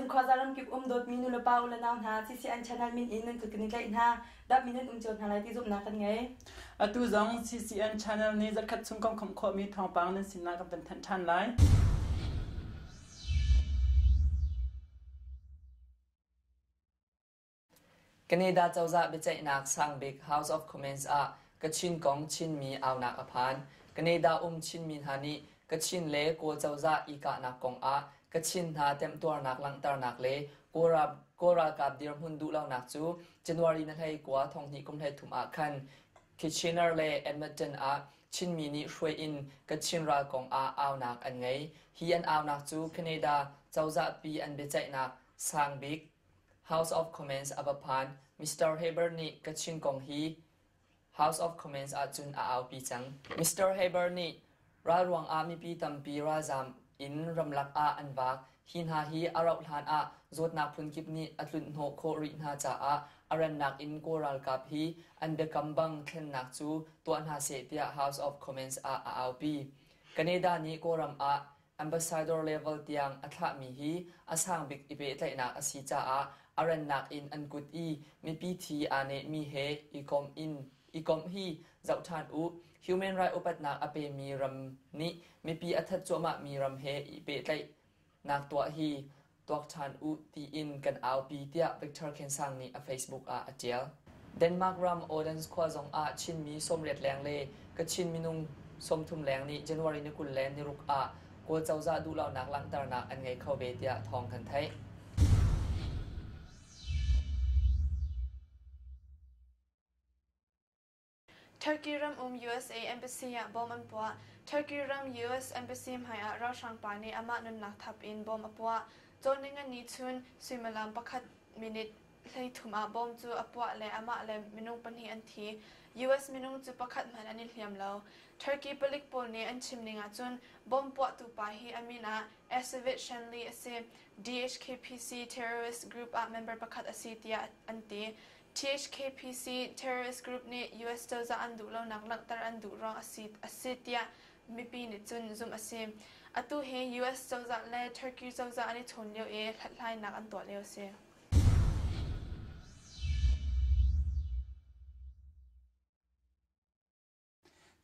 Vawleicung khuaza ramkip um dawtmi nulepa u le nau hna, CCN channel min in nan kut kan i tlaih hna. Dapmi nan um cio hna lai ti zumhnak kan ngei. Atu zong CCN channel nih zarhkhat chung kan khawmh khawhmi thawngpang nan sinah kan van thanh ṭhan lai. Canada cozah biaceihnak sangbik House of Commons ah Kachin kong Chinmi aunak a phan. Canada um Chinmi hna nih Kachin le Kawl cozah i kahnak kong ah Kachin hna temtuarnak langhternak le Kawl ralkap dirhmun duhlonak cu January ni 19 thonghnih kum 13 ah khan Kitchener le Edmonton ah Chinmi nih hruai in Kachin ral kong ah aunak an ngei. Hi an aunak cu Canada cozahpi an biaceihnak sangbik House of Commons a va phan. Mr. Haber nih Kachin kong hi House of Commons ahcun a aupi cang. Mr. Haber nih ral ruangah mipi tampi ralzaam in ramlak ah an vak. Hi hna hi a rauh hlan ah zawtnak phunkip nih a tlunhnawh khawh rih hna caah a rannak in Kawl ralkap hi an biakam bang thlennak cu tuah hna seh tiah House of Commons ah a aupi. Canada nih Kawlram ah ambassador level tiang a thlahmi hi a sang bik i pehtlaihnak a si caah a rannak in an kut i mipi thi aa nehmi he i komh in i komh hi zoh ṭhan u. Human right upatnak a pemi ram nih mipi a that cuahmahmi ram he i pehtlaihnak tuah hi tuak ṭhan u tiin kan aupi tiah Victor Khen Sang nih a Facebook ah a ṭial. Denmark ram Odense khua zongah Chinmi 80 leng le Kachin minung 30 leng nih January ni 20 le ni ruk ah Kawl cozah duhlonak langhternak an ngei kho ve tiah thawng kan theih. Turkey ram um USA Embassy ah bom an puah. Turkey ram US Embassy hmai ah ralhrang pa nih amah nunnak thap in bom a puah. Cawnning ni chun suimilam pakhat minute 13 ah bom cu a puah le amah le minung pahnih an thi. US minung cu pakhat hmanh an i hliam lo. Turkey palik pawl nih an chim ning ahcun bom puahtu pa hi a min ah Ecevit Shenli a si. DHKPC terrorist group ah member pakhat a si tiah an ti. THKPC terrorist group nih US cozah an duh lonak langhter an duh ruang a si tiah mipi nih cun zumh a si. Atu hi US cozah le Turkey cozah an i chawn lio i hlathlainak an tuah lio a si.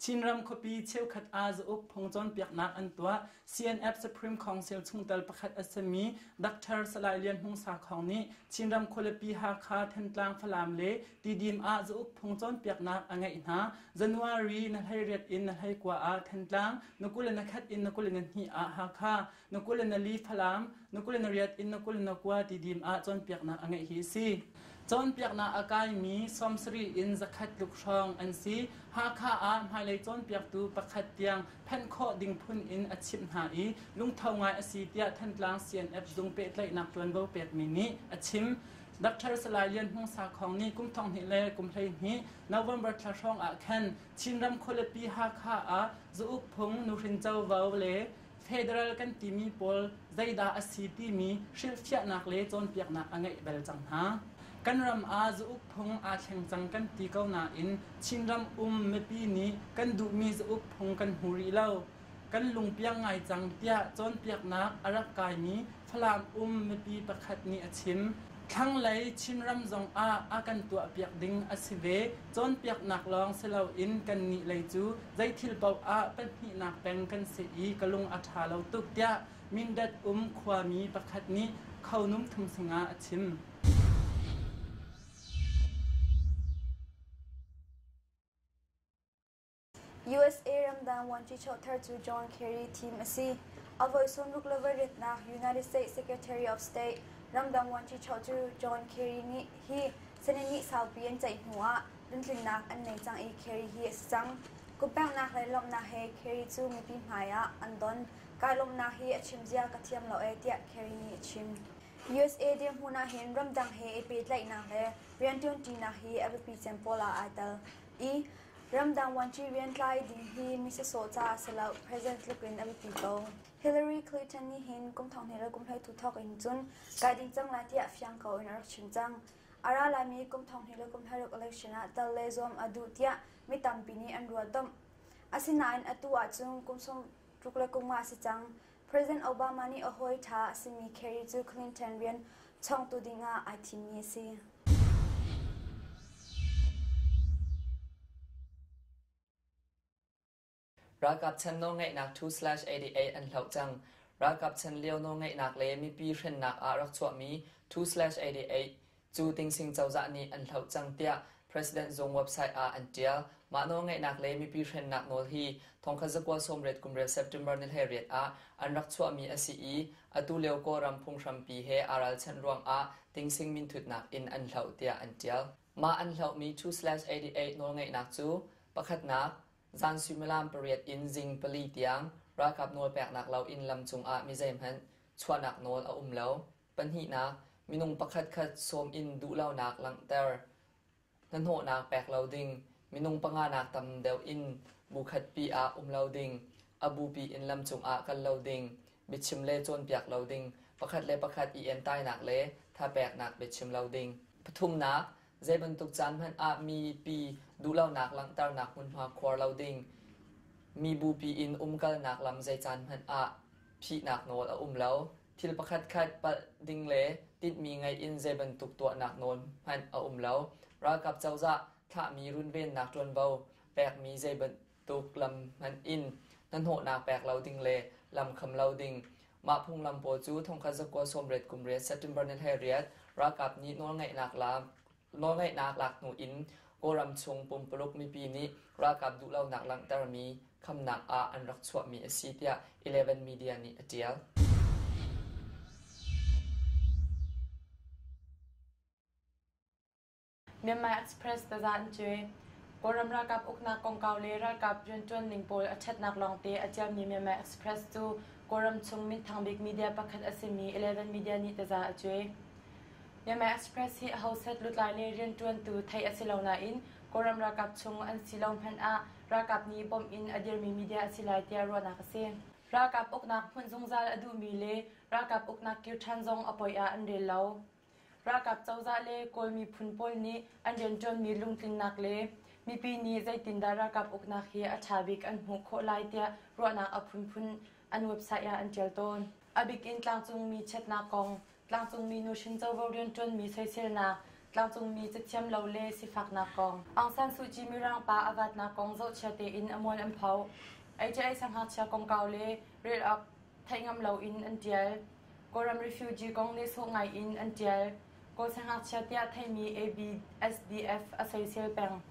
Chinram khuapi cheukhat ah zauk phung cawnpiaknak an tuah. CNF Supreme Council chungtel pakhat a simi Dr. Salai Lian Hmung Sakhong nih Chinram khualipi Hakha, Thantlang, Falam le Tidim ah zauk phung cawnpiaknak a ngeih hna. January na 18 in na 19 ah Thantlang, na 21 in na 22 ah Hakha, na 24 Falam, na 28 in na 29 Tidim ah cawnpiaknak a ngeih hi a si. Cawnpiaknak a kaimi 70 in 100 tluk hrawng an si. Hakha ah hmailei cawnpiaktu pakhat tiang phanh khawh ding phun in a chimh hna i lungtho ngai a si tiah Thantlang CNF zung pehtlaihnak ṭuanvo pekmi nih a chim. Dr. Salai Lian Hmung Sakhong nih kum 2012 November thla hrawng ah khan Chinram khualipi Hakha ah zauk phung nuhrin covo le federal kan timi pawl zeidah a si timi hrilhfiahnak le cawnpiaknak a ngeih bal cang hna. Kan ram ah zauk phung aa thleng cang kan ti ko nain Chinram um mipi nih kan duhmi zauk phung kan hmu rih lo. Kan lungpiang ngai cang tiah cawnpiaknak a rak kaimi Falam um mipi pakhat nih a chim. Thlanglei Chinram zong ah a kan tuahpiak ding a si ve. Cawnpiaknak lawng si loin kannih lei cu zeithil paoh ah pahnihnak peng kan si i ka lung a ṭha lo tuk tiah Mindat um khuami pakhat nih Khonum Thumsing ah a chim. USA ramdang vuanci thar cu John Kerry thim a si. A voi 60 le voiriatnak United States Secretary of State ramdang vuanci cu John Kerry nih hi Senate nih saupi an ceih hnu ah lungtlinnak an nei cang i Kerry hi a si cang. Kumpeknak le lawmhnak he Kerry cu mipi hmai ah an don. Kai lawmhnak hi a chim zia ka thiam lo ee tiah Kerry nih a chim. USA dirhmun ahhin ramdang he i pehtlaihnak le rianṭuanṭinak hi a biapi cem pawl ah ai tel i Ramdang vuanci rian tlai ding hi mi sawsawh ca a si lo, president tluk in a biapi ko. Hillary Clinton nih hin kum 20 le kum 13 thawk in cun kai ding cang lai tiah fiang ko in a rak chim cang. A ra laimi kum 20 le kum 26 election ah tal le zuam a duh tiah mi tampi nih an ruah domh. Asinain atu ahcun kum 60 le kum nga a si cang. President Obama nih a hawi ṭha a simi Kerry cu Clinton rian chawngtu dingah ai thimmi a si. Ralkap chan nawlngeihnak 2/88 an hloh cang. Ralkap chan lio nawlngeihnak le mipi hrennak ah rak chuahmi 2/88 cu Tingsing cozah nih an hloh cang tiah President zung website ah an ṭial. Mah nawlngeihnak le mipi hrennak nawl hi thongkhat zakua sawmriat kumriat September ni 18 ah an rak chuahmi a si i atu lio Kawlram phunghrampi he aa ralchanh ruangah Tingsing minthutnak in an hloh tiah an ṭial. Mah an hlohmi 2/88 nawlngeihnak cu pakhatnak, zan suimilam pariat in zing pali tiang ralkap nawlpeknak loin lam cungah mi zeihmanh chuahnak nawl a um lo. Pahnihnak, minung pakhatkhat sawm in duhlonak langhter. Hnahnawhnak pek lo ding, minung panganak tam deuh in bu khatpi ah um lo ding, a bupi in lam cungah kal lo ding, biachim le cawnpiak lo ding, pakhat le pakhat i entainak le thapeknak biachim lo ding. Pathumnak, zei bantuk caan hmanh ah mipi duhlonak langhternak hmunhma khuar lo ding, mi bupi in umkalnak lam zei caan hmanh ah phihnak nawl a um lo. Thil pakhatkhat palh ding le tinhmi ngeih in zei bantuk tuahnak nawl hmanh a um lo. Ralkap cozah thlahmi runvennak ṭuanvo pekmi zei bantuk lam hmanh in hnahnawhnak pek lo ding le lam kham lo ding. Mah phunglam pawl cu thongkhat zakua sawmriat kum riat September ni 18 ralkap nih nawlngeihnak lak hnu in Kawlram chung pumpuluk mipi nih ralkap duhlonak langhtermi khamnak ah an rak chuahmi a si tiah Eleven Media nih a ṭial. Myanmar Express taza an cuai. Kawlram ralkap uknak kongkau le ralkap rianṭuan ning pawl a ṭhatnak lawngte a ṭialmi Myanmar Express cu Kawlram chung minthang bik media pakhat a simi Eleven Media nih taza a cuai. Myanmar Express hi aho set lutlai le rianṭuantu theih a si lo nain Kawlram ralkap chung an si lo hmanh ah ralkap nih bawmh in a dirmi media a si lai tiah ruahnak a si. Ralkap uknak hmunh zungzal a duhmi le ralkap uknak kir ṭhan zong a poi ah an rel lo. Ralkap cozah le Kawl miphun pawl nih an rianṭuanmi lungtlinnak le mipi nih zeitindah ralkap uknak hi a ṭha bik an hmuh khawh lai tiah ruahnak a phunphun an website ah an ṭial tawn. A bik in tlangcungmi chiatnak kong, tlangcungmi nuhrin covo rianṭuanmi soiselnak, tlangcungmi cathiam lo le sifaknak kong, Aung San Suu Kyi Mirang pa a vatnak kong zohchia tein a mual an pho. AJA siangngakchia kongkau le rel awk theih ngam loin an ṭial. Kawlram refugee kong nehsawh ngai in an ṭial. Kawl siangngakchia tiah theihmi ABSDF a soisel peng.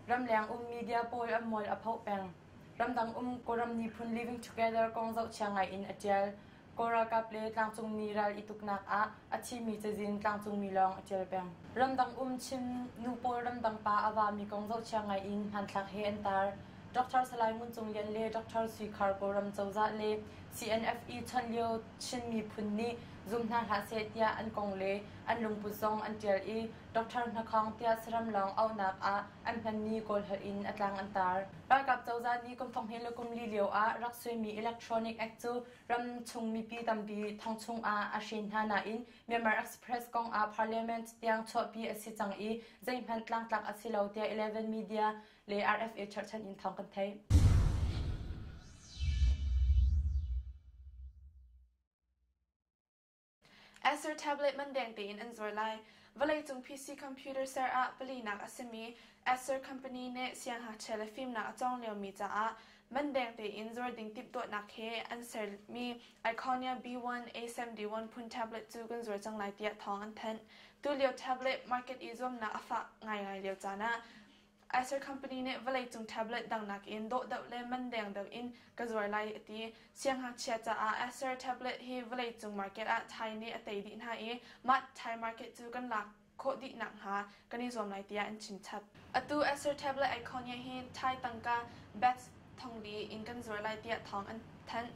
Ramleng um media pawl an mual a phoh peng. Ramdang um Kawlram miphun Living Together kong zohchia ngai in a ṭial. Kawl ralkap le tlangcungmi ral i tuknak ah a thimi cazin tlangcungmi lawng a ṭial peng. Ramdang um Chin nu pawl ramdang pa a vami kong zohchia ngai in hmanthlak he an tar. Dr. Salai Ngun Cung Lian le Dr. Sui Khar Kawlram cozah le CNFE chawnh lio Chin miphun nih zum hna hlah seh tiah an kong le an lungput zong an ṭial i Doctor Hnakhawng tiah saram lawng auhnak ah an hmanmi Kawlholh in a tlang an tar. Ralkap cozah nih kum thonghnih le kum li lio ah rak suaimi Electronic Act cu ram chung mipi tampi thong chung ah a hren hna nain Myanmar Express kong ah Parliament tiang chuahpi a si cang i zeihmanh tlangtlak a si lo tiah Eleven Media le RFA cherhchan in thawng kan theih. Acer tablet man deng tein an zuar lai. Vawleicung PC computer ser ah palinak a simi Acer company nih siangngakchia le fimnak a cawng liomi caah man deng tein zuar ding timhtuahnak he an sermi Iconia B1 A71 phun tablet cu kan zuar cang lai tiah thawng an thanh. Tulio tablet market i zuamnak a fah ngaingai lio caan ah Acer company nih vawleicung tablet dang nakin dawh deuh le man deng deuh in ka zuar lai a ti. Siangngakchia caah Acer tablet hi vawleicung market ah Thai nih a tei dih hna i mah Thai market cu kan lak khawh dih nakhnga kan i zuam lai tiah an chim chap. Atu Acer tablet Iconia hi Thai tangka baht thongli in kan zuar lai tiah thawng an thanh.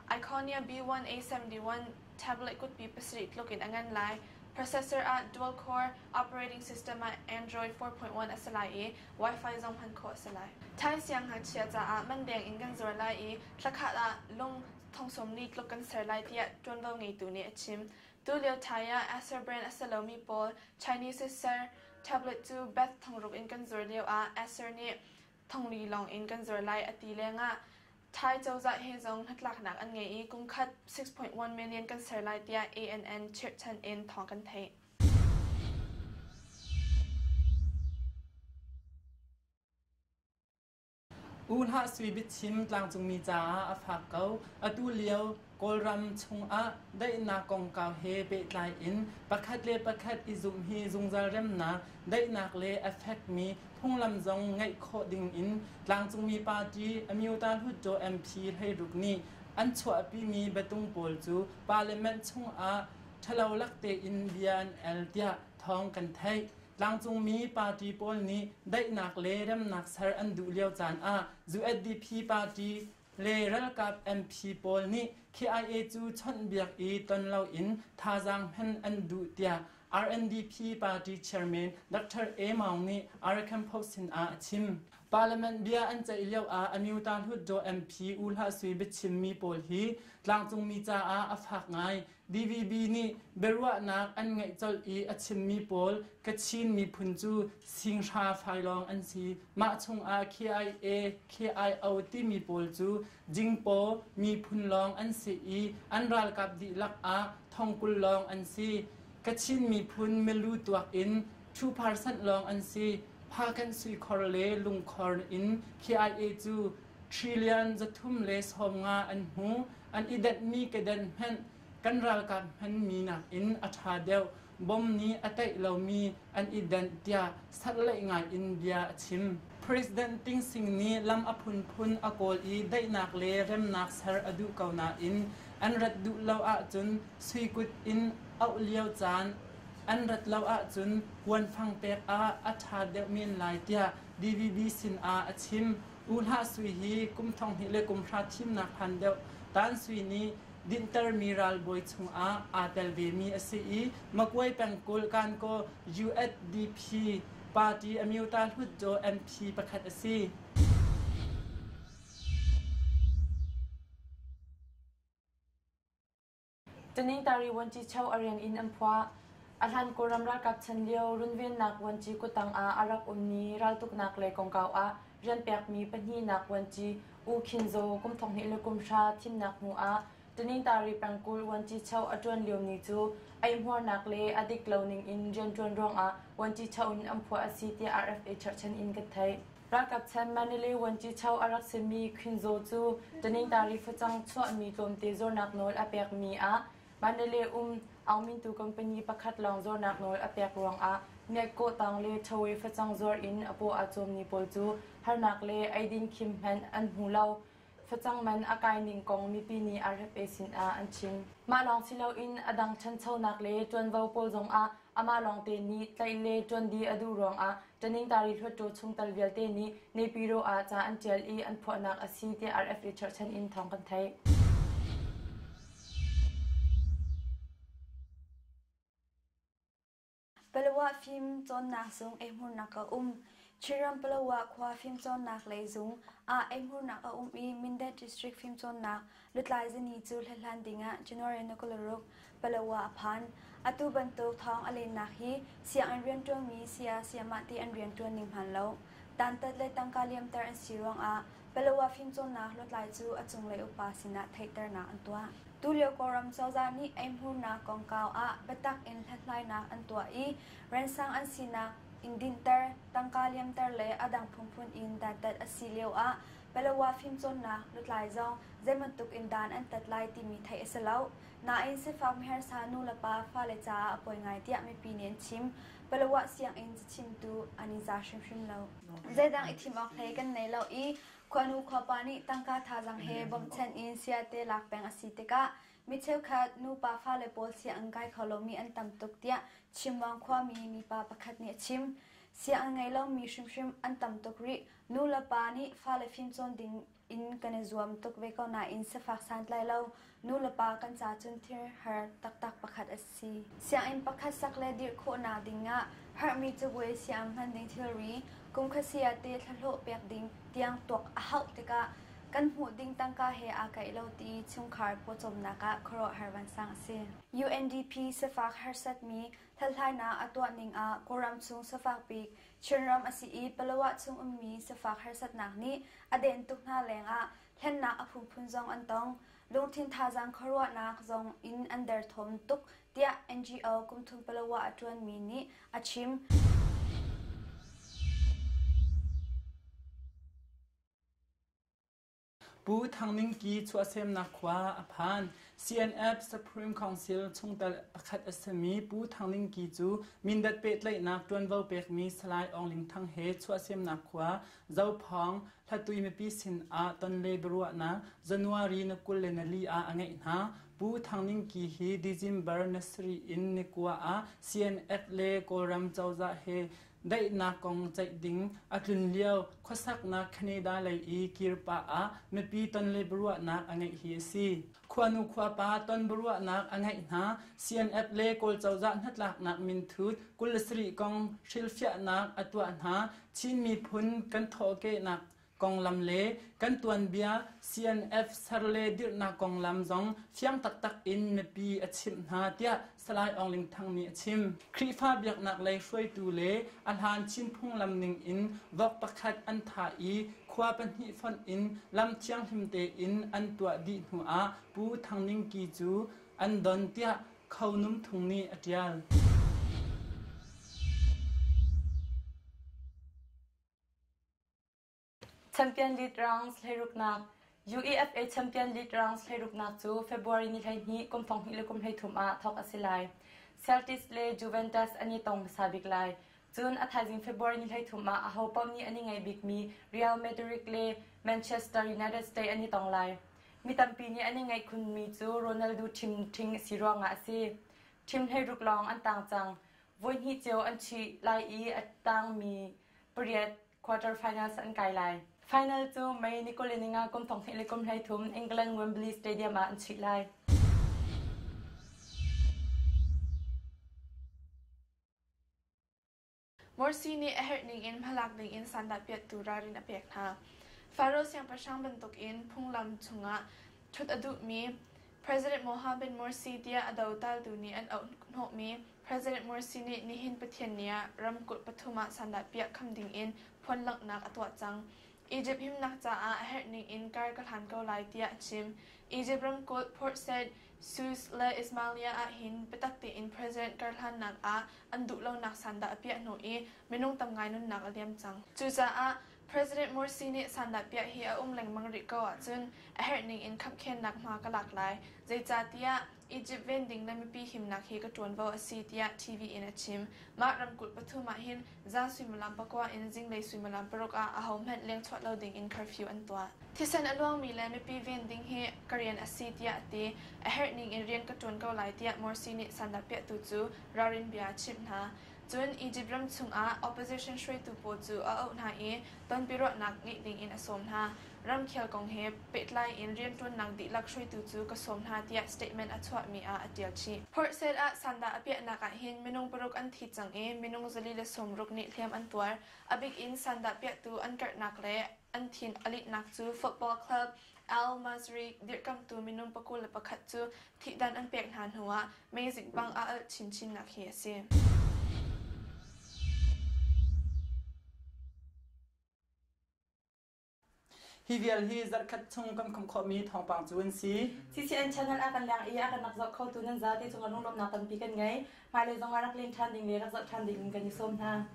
Iconia B1 A71 tablet kutpi pasarih tluk in a ngan lai. Processor ah dual core operating system ah Android 4.1 a si lai i Wi-Fi zong hman khawh a si lai. Thai siangngakchia caah man deng in kan zuar lai i thlakhat ah lung thongsawmli tluk kan ser lai tiah ṭuanvo ngeitu nih a chim. Tulio Thai ah Acer brand a si lomi pawl Chinese ser tablet cu baht thongruk in kan zuar lio ah Acer nih thongli lawng in kan zuar lai a ti lengah Thai cozah he zong hnatlaknak an ngei i kum khat 6.1 million kan ser lai tiah ANN chirhchan in thawng kan theih. U Hlah Sui biachim tlangcungmi caah a fak ko. Atu lio Kawlram chungah daihnak kongkau he pehtlai in pakhat le pakhat i zumh hi zungzal remnak, daihnak le a fekmi phunglam zong ngeih khawh ding in tlangcungmi party Amyota Hluttaw MP 16 nih an chuahpimi biatung pawl cu parliament chungah ṭhalo lak tein bia an el tiah thawng kan theih. Tlangcungmi party pawl nih daihnak le remnak ser an duh lio caan ah USDP party le ralkap MP pawl nih KIA cu chawnhbiak i ton loin thazaang hman an duh tiah RNDP party chairman Dr. A Maung nih Arakan Post sinah a chim. Parliament bia an ceih lio ah Amyota Hlutdaw MP U Hlah Sui biachimmi pawl hi tlangcungmi caah a fak ngai. DVB nih biaruahnak an ngeih colh i a chimmi pawl Kachin miphun cu singhra fai lawng an si. Mah chungah KIA, KIO timi pawl cu Jingpaw miphun lawng an si i an ralkap dihlak ah thongkul lawng an si. Kachin miphun milu tuak in 2% lawng an si. Phakanh suikhor le lungkhor in KIA cu trillion 390 an hmu. An i denhmi kedenh hmanh kan ralkap hmanmi nakin a ṭha deuh. Bom nih a teih lomi an i denh tiah sarhleih ngai in bia a chim. President Ting Sing nih lam a phunphun a kawl i daihnak le remnak ser a duh ko nain an rat duh lo ahcun suikut in auh lio caan an rat lo ahcun kuanfang pek ah a ṭha deuh men lai tiah DVB sinah a chim. U Hlah Sui hi kum 2010 thimnak hlan deuh Tan Sui nih dinhtermi ralbawi chungah aa tel vemi a si i Magway pengkulh Kankaw USDP party Amyota Hlutdaw MP pakhat a si. Taningtari Vuanci-cho a rian in an phuah. A hlan Kawlram ralkap chan lio runvennak vuanci kuttang ah a rak ummi raltuknak lei kongkau ah rian pekmi pahnihnak vuanci U Khin Zaw kum 2010 thimnak hnu ah Taningtari pengkulh vuanci-cho a ṭuan lio ni cu eihmuarnak le a dik lo ning in rianṭuan ruangah vuanci-cho in an phuah a si tiah RFA cherhchan in kan theih. Ralkap chan Mandalay Vuanci-cho a rak simi Khin Zaw cu Taningtari facang chuahmi tlawmte zornak nawl a pekmi ah Mandalay um Aungmintu company pakhat lawng zornak nawl a pek ruangah Ngetkawhtang le Ṭhawe facang zuar in a paw aa cawmmi pawl cu harnak le eidin khim hmanh an hmu lo. Facang man a kai ning kong mipi nih RFA sinah an chim. Mah lawng si loin a dang ṭhanchonak le ṭuanvo pawl zongah amah lawngte nih tlaih le ṭuan dih a duh ruangah Taningtari Hluttaw chungtel vialte nih Naypyidaw ah ca an ṭial i an phuahnak a si tiah RFA cherhchan in thawng kan theih. Palawa fim cawnnak zung eihmurnak a um. Chinram Palawa khua fimcawnnak lei zung ah eihmurnak a um i Mindat District fimcawnnak lutlai zini cu hlathlan dingah January 26 Palawa a phan. Atu bantuk thawng a lennak hi sianginn rianṭuanmi saya sayamah ti an rianṭuan ning hmaan lo. Dantat le tangka liamter an si ruangah Palawa fimcawnnak lutlai cu a cunglei upa sinah theihternak an tuah. Tulio Kawlram cozah nih eihmurnak kongkau ah biatak in hlathlainak an tuah i rensang an sinak in dinhter, tangka liamter le a dang phunphun in dantat a si lio ah Palawa fimcawnnak lutlai zong zeibantuk in dan an tat lai timi theih a si lo. Nain sifak miharsa nu le pa fale caah a poi ngai tiah mipi nih an chim. Palawa sianginn cachimtu an i za hrimhrim lo. Zeidang i thim awk hlei kan nei lo i khuanu khuapa nih tangka thazaang he bawmhchanh in siate lak peng a si tikah mi cheukhat nupa fale pawl sianginn kai kho lomi an tam tuk tiah Chimwang khuami mipa pakhat nih a chim. Sianginn ngei lomi hrimhrim an tam tuk rih. Nu le pa nih fale fimcawn ding in kan i zuam tuk ve ko nain sifak santlai lo nu le pa kan ca cun thil har taktak pakhat a si. Sianginn pakhat sak le dirh khawhnak dingah herhmi cabuai siang hman ding thilri, kumkhat sayate thlahlawh pek ding tiang tuak a hauh tikah kan hmuh ding tangka he aa kaih lo ti chungkhar pawcawmnak ah khuaruahhar vansang a si. UNDP sifak harsatmi hlathlainak a tuah ning ah Kawlram chung sifak bik Chinram a si i Palawa chung ummi sifak harsatnak nih a den tuk hna lengah Hlennak a phunphun zong an tong. Lungthin thazaang khuaruahnak zong in an derthawm tuk tiah NGO kumthum Palawa a ṭuanmi nih a chim. Pu Thang Ning Ki chuahsemnak khua a phan. CNF Supreme Council chungtel pakhat a simi Pu Thang Ning Ki cu Mindat pehtlaihnak ṭuanvo pekmi Salai Aung Ling Thang he chuahsemnak khua Zophawng Hlatui mipi sin ah ton le biaruahnak January na 24 ah a ngeih hna. Pu Thang Ning Ki hi December na sarih in ni kua ah CNF le Kawlram cozah he daihnak kong ceih ding a tlun lio khuasaknak Canada lei i kir pah ah mipi ton le biaruahnak a ngeih hi a si. Khuanu khuapa ton biaruahnak a ngeih hna. CNF le Kawl cozah hnatlaknak minthut 27 kong hrilhfiahnak a tuah hna. Chin miphun kan thawhkehnak konglam le kan tuanbia CNF ser le dirhnak konglam zong fiang taktak in mipi a chimh hna tiah Salai Aung Ling Thang nih a chim. Khrihfa biaknak lei hruaitu le a hlan Chin phunglam ning in vok pakhat an thah i khua pahnih fonh in lam thianghlim tein an tuah dih hnu ah Pu Thang Ning Ki cu an don tiah Kho Num Thung nih a ṭial. Champion League rounds hleiruknak UEFA Champion League rounds hleiruknak cu February ni 12 kum 2023 ah thawk a si lai. Celtics le Juventus an i tong hmasa bik lai. Cun a thaizing February ni 13 ah ahopaoh nih an i ngaih bikmi Real Madrid le Manchester United States an i tong lai. Mi tampi nih an i ngaih khunmi cu Ronaldo ṭhim ṭhing a si ruangah a si. Ṭhim hleiruk lawng an tang cang. Voihnih cio an chuih lai i a tangmi pariat quarter-finals an kai lai. Final cu May ni 25 kum 2023 England Wembley Stadium ah an chuih lai. Morsi nih a herh ningin hmalak dingin sandahpiahtu ralrin a pek hna. Faro siangpahrang bantukin phunglam chungah ṭhut a duhmi President Mohamed Morsi tiah a dotaltu nih an auh hnawhmi President Morsi nih nihin Pathian ni ah ramkulh pathum ah sandahpiah kham dingin phuanlanghnak a tuah cang. Egypt himnak caah a herh ningin kar ka hlan ko lai tiah a chim. Egypt ramkulh Port Said, Suez le Ismailia ah hin biatak tein President karhlannak ah an duhlonak sandah a piah hnu i minung tam ngai nunnak a liam cang. Cucaah President Morsi nih sandahpiah hi a um lengmang rih ko ahcun a herh ningin khamkhennak hma ka lak lai. Zeicahtiah Egypt ven ding le mipi himnak hi ka ṭuanvo a si tiah TV in a chim. Mah ramkulh pathum ah hin zan suimilam pakua in zinglei suimilam paruk ah ahohmanh lengchuah lo ding in curfew an tuah. Thisen a luangmi le mipi ven ding hi ka rian a si tiah a ti. A herh ning in rian ka ṭuan ko lai tiah Morsi nih sandahpiahtu cu ralrin bia a chimh hna. Cun Egypt ram chungah opposition hruaitu pawl cu a auh hna i tonbiaruahnak ngeih dingin a sawm hna. Ramkhel kong he pehtlai in rianṭuannak dihlak hruaitu cu ka sawm hna tiah statement a chuahmi ah a ṭial chih. Port Said ah sandah a piahnak ah hin minung paruk an thi cang i minung 160 nih hliam an tuar. A bik in sandah piahtu an karhnak le an thin a litnak cu football club Al Masry dirhkamhtu minung 21 cu thihdan an pek hna hnuah meizik bang a alh chinchinnak hi a si. Hi vial hi zarhkhat chung kan kham khawhmi thawngpang cu an si. CCN channel a kan leng i a kan rak zoh khotu nan zate cungah lunglawmhnak tampi kan ngei. Hmailei zong ah rak len ṭhan ding le rak zoh ṭhan ding in kan i sawm hna.